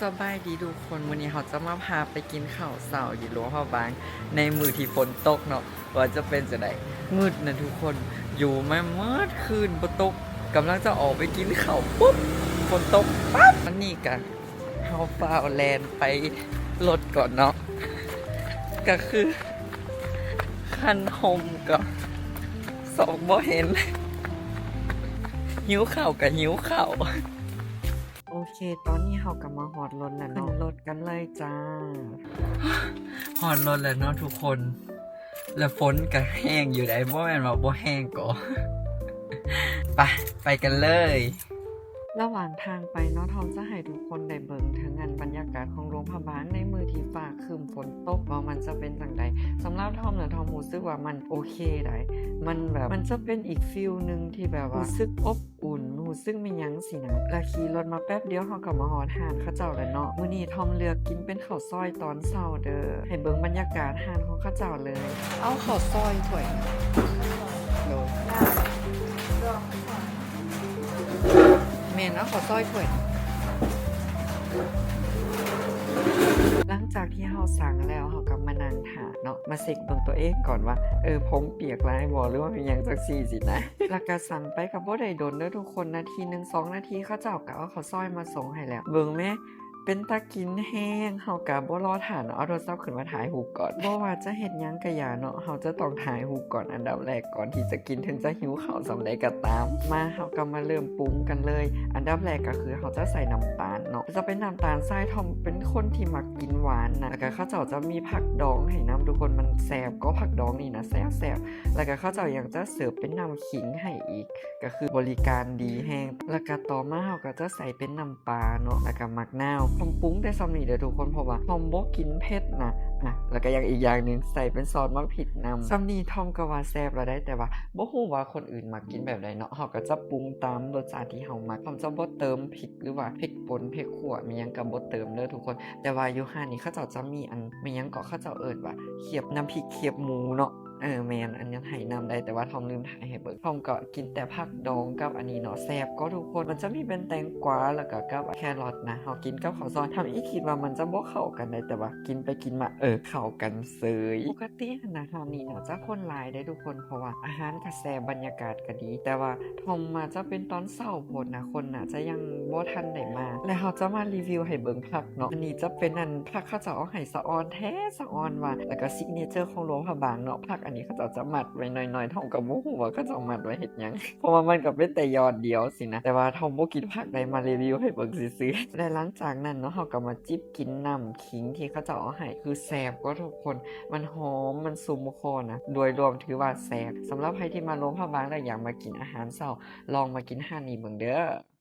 ສະບາຍດີທຸກຄົນ, ມື້ນີ້ເຮົາຈະມາພາໄປກິນເຂົ້າເຊົ້າຢູ່ຫຼວງພະບາງ ໃນມື້ທີ່ຝົນຕົກເນາະ ວ່າຈະເປັນຈັ່ງໃດ. ມືດນະທຸກຄົນ, ຢູ່ມາໝົດຄືນບໍ່ຕົກ, ກຳລັງຈະອອກໄປກິນເຂົ້າປຸບ ຝົນຕົກປັບ. ອັນນີ້ກະເຮົາຟ້າວແລ່ນໄປລົດກ່ອນເນາະ, ກະຄືຄັນຮົ່ມກໍສ່ອງບໍ່ເຫັນ, ຫິວເຂົ້າກະຫິວເຂົ້າ. ໂອເຄ, ຕອນນີ້ເຮົາກໍມາຮອດລົດແລ້ວເນາະ, ຂຶ້ນລົດກັນເລີຍຈ້າ. ຮອດລົດແລ້ວເນາະທຸກຄົນ, ແລະຝົນກໍແຮງຢູ່ໃດ໋, ບໍ່ແມ່ນວ່າບໍ່ແຮງກໍ. ໄປ, ໄປກັນເລີຍ. ລະຫວ່າງທາງໄປເນາະ, ທອມຈະໃຫ້ທຸກຄົນໄດ້ເບິ່ງເຖິງອັນບັນຍາກາດຂອງຫຼວງພະບາງໃນມື້ທີ່ຟ້າຄຶ້ມຝົນຕົກ ວ່າມັນຈະເປັນຈັ່ງໃດ. ສຳລັບທອມນະ, ທອມຮູ້ສຶກວ່າມັນໂອເຄໃດ໋, ມັນແບບ ມັນຈະເປັນອີກຟີລໜຶ່ງທີ່ແບບວ່າ ຮູ້ສຶກອົບ ອຸ່ນ ຮູ້ສຶກມີຫຍັງຊີ້ນະ. ລະຂີ່ລົດມາແປັບດຽວ ເຮົາກໍມາຮອດຮ້ານເຂົາເຈົ້າແລ້ວເນາະ. ມື້ນີ້ທອມເລືອກກິນເປັນເຂົ້າຊອຍຕອນເຊົ້າເດີ. ໃຫ້ເບິ່ງບັນຍາກາດຮ້ານຂອງເຂົາເຈົ້າເລີຍ. ເອົາເຂົ້າຊອຍຖ້ວຍ. ໂດຍ. ແມ່ນ, ເອົາເຂົ້າຊອຍຖ້ວຍ. ຫຼັງຈາກທີ່ເຮົາສັ່ງແລ້ວ ເຮົາກໍມານັ່ງຖ້າເນາະ, ມາເຊັກເບິ່ງຕົວເອງກ່ອນວ່າ ເອີ ຜົມປຽກຫຼາຍບໍ່ ຫຼືວ່າມີຫຍັງຈັກຊີ້ຊີ້ນະ. ລະກະສັ່ງໄປກໍບໍ່ໄດ້ດົນເດີທຸກຄົນ, ນາທີໜຶ່ງສອງນາທີ ເຂົາເຈົ້າກໍເອົາເຂົ້າຊອຍມາສົ່ງໃຫ້ແລ້ວ. ເບິ່ງແມ້ ເປັນຕາກິນແຮງ, ເຮົາກໍບໍ່ລໍຖ້າເນາະ, ເອົາໂທລະສັບຂຶ້ນມາຖ່າຍຮູບກ່ອນ. ບໍ່ວ່າຈະເຮັດຫຍັງກະຢ່າເນາະ, ເຮົາຈະຕ້ອງຖ່າຍຮູບກ່ອນອັນດັບແລກ ກ່ອນທີ່ຈະກິນ, ເຖິງຈະຫິວເຂົ້າສ່ຳໃດກໍຕາມ. ມາ, ເຮົາກໍມາເລີ່ມປຸງກັນເລີຍ. ອັນດັບແລກກໍຄືເຮົາຈະໃສ່ນ້ຳຕານເນາະ, ຈະເປັນນ້ຳຕານຊາຍ. ທອມເປັນຄົນທີ່ມັກກິນຫວານນະ, ລະກະເຂົາເຈົ້າຈະມີຜັກດອງໃຫ້ນຳທຸກຄົນ, ມັນແຊບກໍຜັກດອງນີ້ນະ, ແຊບໆ. ລະກະເຂົາເຈົ້າຍັງຈະເສີບເປັນນ້ຳຂິງໃຫ້ອີກ, ກໍຄືບໍລິການດີແຮງ. ລະກະຕໍ່ມາເຮົາກໍຈະໃສ່ເປັນນ້ຳປາເນາະ, ລະກະໝາກນາວ. ທອມປຸງແຕ່ສ່ຳນີ້ເດີທຸກຄົນ, ເພາະວ່າທອມບໍ່ກິນເຜັດນະ. ອະ ລະກະຢ່າງອີກຢ່າງໜຶ່ງ ໃສ່ເປັນຊອດໝາກພິກນຳ. ສ່ຳນີ້ທອມກໍວ່າແຊບແລ້ວໄດ໋, ແຕ່ວ່າບໍ່ຮູ້ວ່າຄົນອື່ນມັກກິນແບບໃດເນາະ. ເຮົາກໍຈະປຸງຕາມລົດຊາດທີ່ເຮົາມັກ. ທອມຈະບໍ່ເຕີມພິກ ຫຼືວ່າເຜັດປົ່ນ ເຜັດຂົ້ວ ມີຫຍັງກໍບໍ່ເຕີມເດີທຸກຄົນ. ແຕ່ວ່າຢູ່ຮ້ານນີ້ເຂົາເຈົ້າຈະມີອັນ ມີຫຍັງເກາະ ເຂົາເຈົ້າເອີ້ນວ່າຄຽບ ນ້ຳພິກຄຽບໝູເນາະ. ເອີ ແມ່ນ, ອັນນັ້ນໃຫ້ນຳໄດ້, ແຕ່ວ່າທອມລືມຖ່າຍໃຫ້ເບິ່ງ. ທອມກໍກິນແຕ່ຜັກດອງກັບອັນນີ້ເນາະ, ແຊບກໍທຸກຄົນ. ມັນຈະມີເປັນແຕງກວາ ແລ້ວກໍກັບແຄຣອດນະ, ເຮົາກິນກັບເຂົ້າຊອຍ. ທຳອີກຄິດວ່າມັນຈະບໍ່ເຂົ້າກັນໄດ໋, ແຕ່ວ່າກິນໄປກິນມາ ເອີ ເຂົ້າກັນເສີຍ. ປົກກະຕິຫັ້ນນະ ຮ້ານນີ້ເນາະ ຈະຄົນຫຼາຍເດ້ທຸກຄົນ, ເພາະວ່າອາຫານກໍແຊບ ບັນຍາກາດກໍດີ, ແຕ່ວ່າທຳມາຈະເປັນຕອນເຊົ້າໂພດນະ, ຄົນໜ້າຈະຍັງບໍ່ທັນໄດ້ມາ. ແລະເຮົາຈະມາຣີວິວໃຫ້ເບິ່ງຜັກເນາະ. ອັນນີ້ຈະເປັນອັນ ຜັກເຂົາເຈົ້າເອົາໃຫ້ສະອອນແທ້ສະອອນວ່າ, ແລ້ວກໍຊິກເນເຈີຂອງຫຼວງພະບາງເນາະ. ຜັກອັນນີ້ເຂົາເຈົ້າຈະມັດໄວ້ໜ້ອຍໆ, ທອມກໍບໍ່ຮູ້ວ່າເຂົາເຈົ້າມັດໄວ້ເຮັດຫຍັງ, ເພາະວ່າມັນກໍເປັນແຕ່ຍອດດຽວຊີ້ນະ. ແຕ່ວ່າທອມບໍ່ກິນຜັກໃດ ມາຣີວິວໃຫ້ເບິ່ງຊື່ໆ. ແລະຫຼັງຈາກນັ້ນເນາະ, ເຮົາກໍມາຈິບກິນນ້ຳຂິງທີ່ເຂົາເຈົ້າເອົາໃຫ້. ຄືແຊບກໍທຸກຄົນ, ມັນຫອມ ມັນຊຸ່ມຄໍນະ. ໂດຍລວມຖືວ່າແຊບ. ສຳລັບໃຜທີ່ມາຫຼວງພະບາງ ແລະຢາກມາກິນອາຫານເຊົ້າ, ລອງມາກິນຮ້ານນີ້ເບິ່ງເດີ.